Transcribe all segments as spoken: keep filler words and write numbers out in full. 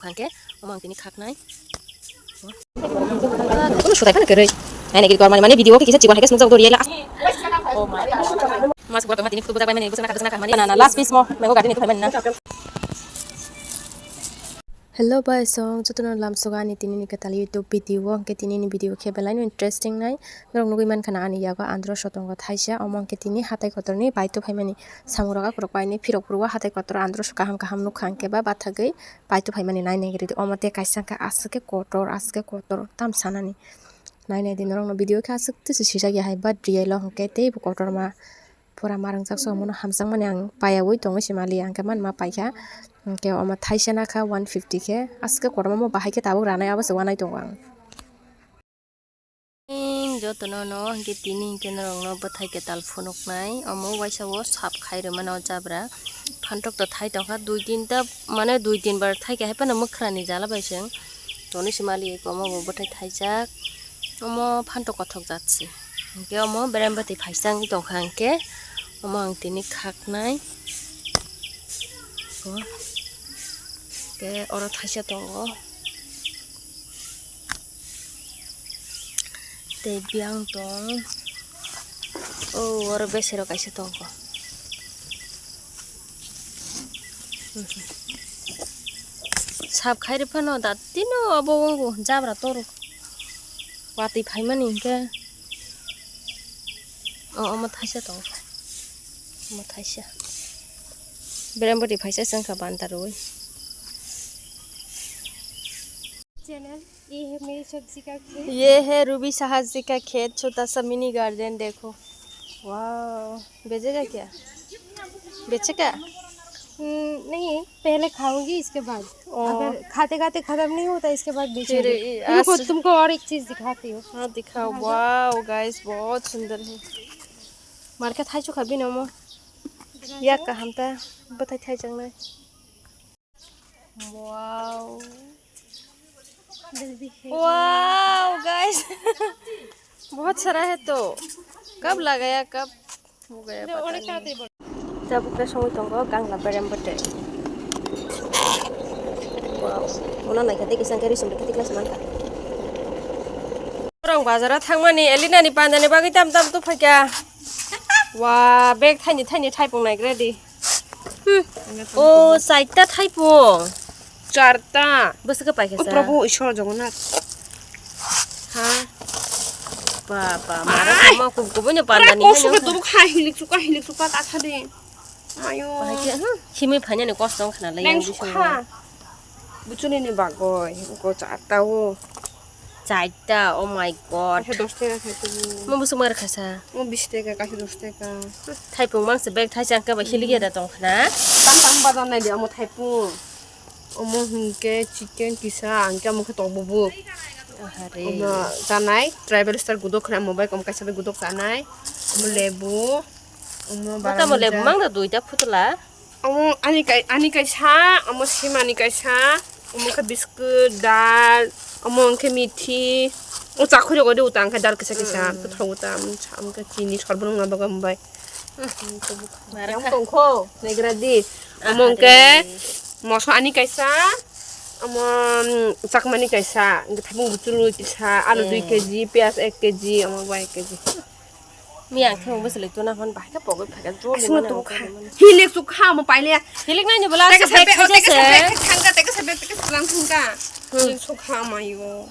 Hwnkhe omo ang tini khaknai. Kuno sutai phano kwrwi. Nai nai giri kormani mane video khe kisa chikon hai khe swngjak do riyala. Oh my God. Mas borok tongma tini khwtwk bwjak bai mani bwswk nakha bwswk nakha mani. Na, na, last piece mo mango garden ni thai mani na. Hello, bye song, jotono lamsogo ani tini ni kwtal YouTube video o, hwnkhe tini ni video khe belai no interesting nai. Norok nugwi mankha na ani yago andro sotongo thaisa, omo hwnkhe tini hatai kotor ni bai tubui phaimani. Samung rok aphuru painwi phirok phuru o hatai kotor o andro kaham kaham nukha, hwnkhe ba bathagwi bai tubui phaimani nai nai giri di. Omo tei kaisa hwnkhe aswk khe kotor, aswk khe kotor tam sanani. Nai nai di norok no video khe aswk twi se swijak ya hai, but real o hwnkhe teibo kotorma. Pura ma rwngjak se omono hamjakmani ang paiyaui tongwi se mali, ang khe manma paikha. Hwnkhe omo thaisa nakha one fifty khe, aswk khe kotorma omo bahai khe tabuk ranai, abo se wanai tongo ang. Jotono no hwnkhe tini hwnkhe norokno bwthai kwtal phunuknai, omo waisa o sap khai rwmani o jabra. Phantok to thai tongkha dui tinta, mane dui tin bar thai khe hai phano mwkhrani jala bai se wng toni se mali, omo bo bwthai thaijak. Omo phantok kothok jat se. Hwnkhe omo berem bwtwi phaisa wngwi tongkha hwnkhe omo ang tini khaknai. Hwnkhe oro thaisa tongo. Tei biyang tong. O oro besero kaisa tongo. Sap khairi phano datino abo wngkha jabra torok. Watwi phaimani hwnkhe. O, omo thaisa tongo. Omo thaisa. Berem bwtwi phaisa se wngkha banta rwui. Channel, ye hai meri sabzi ka khet. Ye hai Ruby Saha ji ka khet, chota sa mini garden dekho. Wow, bejega kya? Bechega? हम्म, नहीं, पहले खाऊंगी, इसके बाद। ओ। अगर खाते खाते खत्म नहीं होता, इसके बाद बेचूंगी। फिर ये रुको, आज तुमको और एक चीज दिखाती हूँ। हाँ, दिखाओ। दिखा दो। वाओ, गाइस, बहुत सुंदर है। मार्केट हाई चुका भी नमो। दिखा दो। या का हम ता बताई था जंगल। वाओ। जल्दी है। Wow, guys. बहुत सारा है तो। कब लगाया, कब? Tabuk khe songwi tongo gangla berem bwtwi. Wow, uno naikha tei kisa khe risum rikha tei glass mankha. Borok bazar o thangmani Elina ni panda ni bagwi tam tam tuphaikha. Wa, bag thaini thaini thaipung naigra di. Hmm. O, chaita thaipung. Charta. Bwswk khe paikha sa. O Prabhu Ishwar Jagannath. Ha? Ba, ba, mara tongma kub kubui no panda ni. Kosok khe tubuk ha hilik chuka, hilik chuka ta tha de. Ayo. Bahai khe, hmm, simi phainani kosto wng khna lai yang bisingo. Buchuni ni bagoi, ko charta o. Chaita, oh my God. Kaisa dos taka khai tubu. Mo bwswk mar khasa. Mo bis taka, kaisa dos taka. Thaipung mangsa bag thaisa ang khe bai hilik ya da tong khna. Tam tam bazar nai di, amo thaipung. Omo hwnkhe chicken kisa, ang khe omo khe tok bubuk. Ahare. Omo chanai, tribal star gudok khna, omo bai kom kaisa bai gudok chanai. Omo lebu, omo. Mata mo lebu baranja. Mang da duita phutula. Omo ani kai, ani kaisa, omo simani kaisa, omo khe biscuit, dal, omo hwnkhe mithi, o chakhwi rogo de uta hwnkhe dal kisa kisa, mm, bwthang uta, omo khe chini sorbon wngna bagwi hambai. Yang tongkho, negra di. Omo hwnkhe moso ani kaisa, omo, mm, chakmani kaisa, hwnkhe thapung buchulu kisa, alu dui kg, piyaj ek kg, omo bo ek kg. Miyang thung bwswlwi tuna hwn bahai khe pogwi phaikha jol. Aswk mano tong kha. Hilik suk kha mo paile. Hilik nai ni bwla teka aswk sabe, bag teka khaisa sabe, se. Thangka teka sabe, teka salang thangka. Hmm. Hilik suk kha mayo.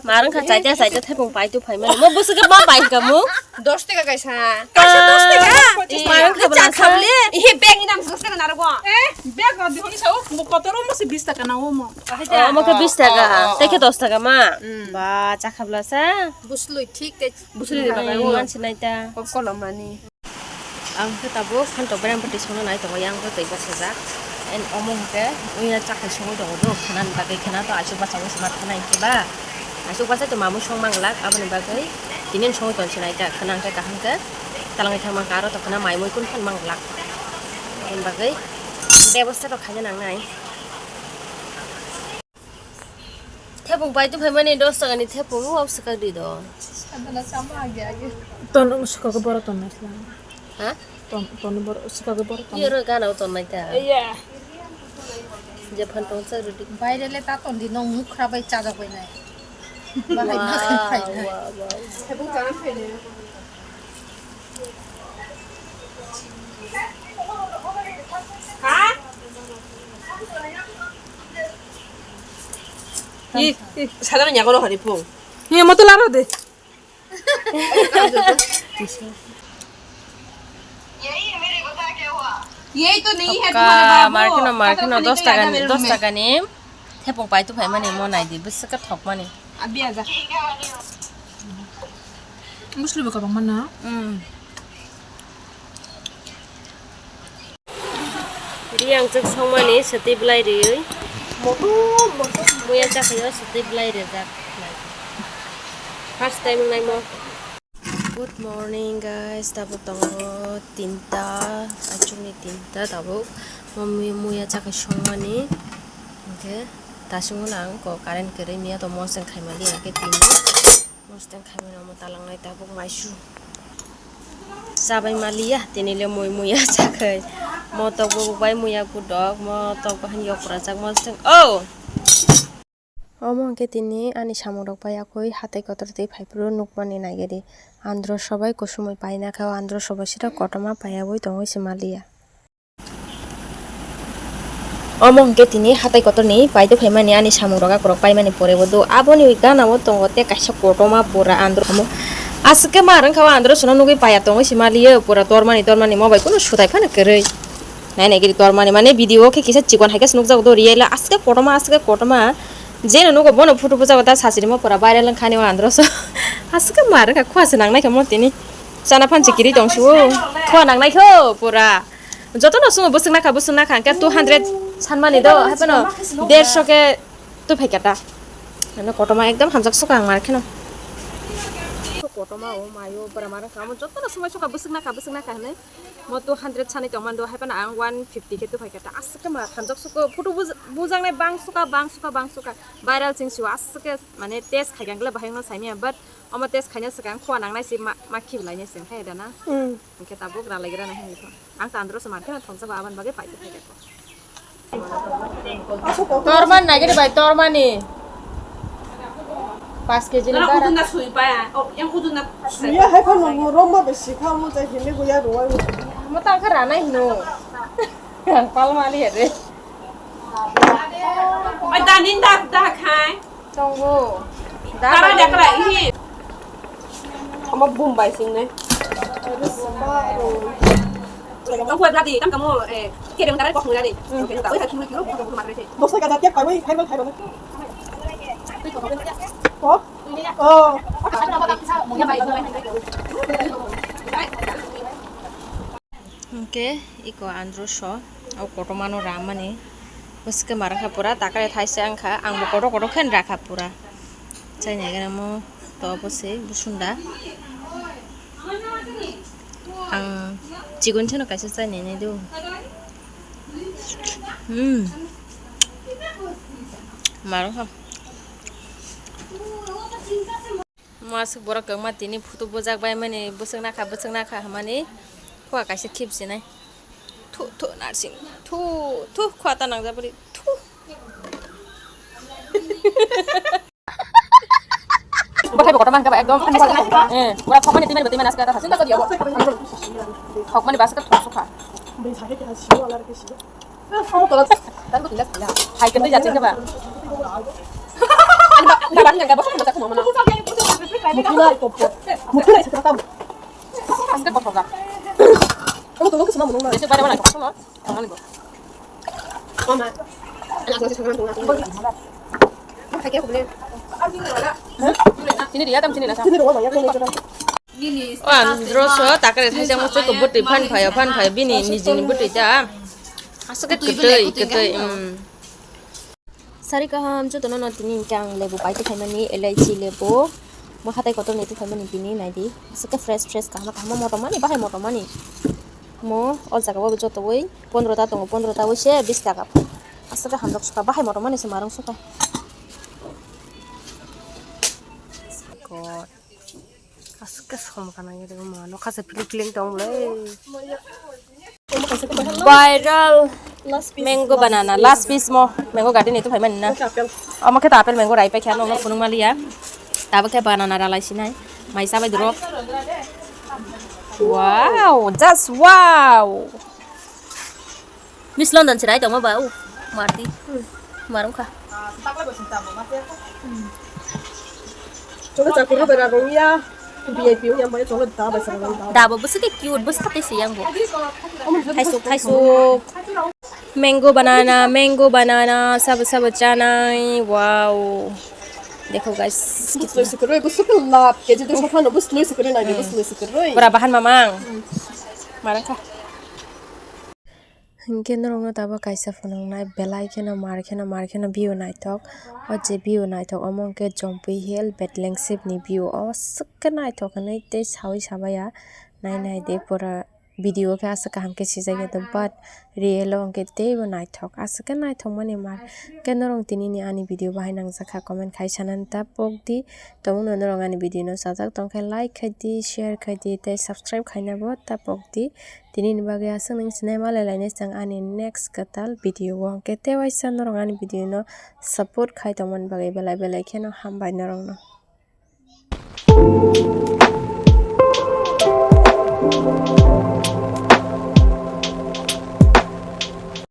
Marwng kha chaita chaita thepung pai tu phai mani. Mo bwswk khe ma pai ka mo? Dos taka kaisa. Kaisa dos taka. Marwng kha bwla kha. Ihi bag ni dam dos taka narogo. Eh, bag no dihoni sao, mo kotoro mo se bis taka na omo. Oh, omo khe bis taka. Oh, oh, oh. Tei khe dos taka ma. Mm. Ba, chakha bwla sa. Buslui thik tei. Buslui ni bagwi. Mansi nai ta. Kok kolom mani. Ang khe tabuk phantok bereng bwtwi songna nai tongo, yang khe twi bosajak. And omo hwnkhe uya chakhai songwi tongo do, khwnani bagwi khwna to aswk bachai se ma khwna hinkhe ba. Aswk bachai to mamui song manglak, aboni bagwi tini songwi tong sinai ta, khwna hwnkhe kaham khe talangwi thang mankha, aro to khwna mai mui kun phan manglak. Aboni bagwi bebosta rok khaina nangnai. Thepung pai tu phaimani dos taka ni thepung wng swkak di do. Ton swkak borok ton nai. Ha? Ton ton borok swkak borok ton. Yoro gana ton nai ta. Iya. Jephan tongsa rwdi. Baire le ta tondi nong mukra bai chajak bai nai. Bahai bahai phai nai. Wow, wow, wow. Ih, ih, sadar nyakono hari phung. Iya, moto laro de. यही तो नहीं है तुम्हारा बाबू। Markino, markino, dos taka ni, dos taka ni. Thepung pai tu phai mani mo nai di, bwswk khe thok mani. Abi aja. Musli bo kabang mana? Hmm. Ri ang chwk songmani swtwi bwlai riwi. Muya chakhayo swtwi bwlai rijak. First time wngnaimo. Good morning guys, tabuk tongo tinta, achukni tinta tabuk. Mo muya, muya chakhai songmani. Hwnkhe tasungno ang ko current kwrwi miya to moseng khaimali hwnkhe tini. Moseng khaimani omo talangnai tabuk maisu. Chabai maliya, tini le mui muya chakhai. Motok bo bai muya gudok, motok bo hani yok rajak moseng. Oh! Omo hwnkhe tini ani samungrok bai yakui hatai kotor twi phaiphuru nukmani nagiri. Andro sobai kusumui paina khe o andro sobai sita kotorma paiyaui tongwi se maliya. Omo hwnkhe tini hatai kotorni paitwi phaimani ani samungrok akorok paimani pore bo do. Aboni gana o tongo tei kaisa kotorma pura andro omo. Aswk khe mar wngkha o andro sono nugwi paiya tongwi se maliya pura tormani tormani mo bai kunu sutai phano kwrwi. Nai nai giri tormani mane video o khe kisa chikon hai khe se nukjago do real o aswk khe kotorma aswk khe kotorma. Jeno nugo bono photo bujago ta sasirimo pura viral wngkha ani o andro so. Aswk khe mar wngkha khua se nangnai khe mo tini. Chana phan se kiri tong su o. Khua nangnai kho pura. Jotono sungo bwswk nakha, bwswk nakha, hwnkhe two hundred sanmani do, haphano derso khe twi phaikha ta. Ano kotorma ekdom hamjak suka ang mar kheno. Kotorma o mayo bwra mar kha, amo jotono sumai suka bwswk nakha, bwswk nakha hinwi. Mo two hundred sanwi tongmani do, haphano ang one fifty khe twi phaikha ta. Aswk khe mar hamjak suka, photo buj-, bujaknai bang suka, bang suka, bang suka. Viral chwng sio aswk khe mane test khaikha hwnkhe bahai wngno saimanya, but omo test khaina swkang khua nangnai se ma, ma khibilainai se, hai da na? Hmm. Hwnkhe tabuk ralaigra na hinwi kho. Ang ta andro se mankhe thongsa ba aboni bagwi paitwi phaikha kho. Tormani nagiri bai, tormani. Paanch kg ni bara. Ujuna sui paya. O, yang ujuna. Suya hai phano mo romba besi kha mo jai hinde go ya rowai. Mo ta kha ranai hino. Yang pal mali hede. Ai, danin da, da khai. Tongo. Tara da kala, ihi. Omo Bombay sing ne. Ang kuat berarti, kan kamu, eh, kirim tarik kok mulai deh. Hmm. Oke, tak usah kirim, kirim, kirim, kirim. Dosa ka jatiya kawai, hai bal, hai bal. Oh? Oh. Hwnkhe iko andro so o kotormano ramani bwswk khe ma rwkha pura, takare thaisa wngkha, ang bo kotor kotor khe rakha pura. Chainai gana mo to obo se busunda. Ang chikon sano kaisa chainai nai do. Hmm. Ma rwkha. Mo aswk borok kwbangma tini photo bujak bai mani, bwswk nakha, bwswk nakha hwnmani khua kaisa khibsinai. Thu, thu, narsing. Thu, thu, khua ta nangjak bwrwi. Thu. Bwthai bo kotorma hwnkhe ba ekdom. Eh, pura thokmani twi mani bo twi mani aswk ta thok. Thokmani ba aswk ta thok sukha. Hai kentui jaching khe ba. Ani ba, ba, ba, ba, ba, ba, ba, ba, ba. Mukuna, mukuna, mukuna. Aske kotor jak. Ese bare mana kotor no? Tamani bo. Mama. Anak nasi sama tuh. Hai kya boleh? Sini dia tam sini nasa. Sini dua banyak yang coba. O andro so takare thaisa mo se ko bwtwi phan phaio, phan phaio bini nijini bwtwi ta. Aswk khe kwtwi, kwtwi, hmm. Sari kaham jotono no tini hwnkhe ang lebu paitwi phaimani, elaichi lebu. Mo hatai kotor ni twi phaimani tini naidi. Aswk khe fresh, fresh kaham, kaham motom mani, bahai motom mani. Mo o jaga o joto wi pondro ta tongo, pondro ta wi se bis taka. Aswk khe hamjak sukha, bahai motom mani se marung sukha. God. Aswk khe som kana ngi rw ma nokha se piling piling tong le. Viral. Mango banana, last piece mo. Mango garden itu phaimani na. Omo khe ta apple mango rai paikha, nokno phunuk maliya. Tabuk khe banana ralai sinai. Mai sabai duro. Wow, just wow. Miss London chirai tongma ba u. Marti. Marung kha. Chocolate chakuru bera rong ya. V I P ya mai chocolate da ba sa rong da. Dabo busu ke cute, busu ke siyang bo. Thaisuk, thaisuk. Mango banana, mango banana, sabo sabo chanai. Wow. Dekho guys. Busu ke lap ke je to sofa no busu ke na busu ke. Pura bahan mamang. Marang kha. Hinkhe norokno tabuk kaisa phunuknai, belai kheno mar kheno mar kheno view naithok. O je view naithok, omo hinkhe Jompui Hill, Bedlengsip ni view. O swk khe naithok hinwi tei saui sabaiya. Nai nai de pura video khe aswk kaham khe sijak ya, but real o hinkhe teibo naithok, aswk khe naithokmani mar. Hinkhe norok tinini ani video bahai nangjakha, comment khai sanani ta pokdi. Tongno norok ani video no sajak tongkhe like khaidi, share khaidi tei subscribe khaina bo ta pokdi. Tinini bagwi aswk nung sinai malai lainai chwng ani next kwtal video o. Hwnkhe tei waisa norok ani video no support khai tongmani bagwi belai belai kheno hambai norokno.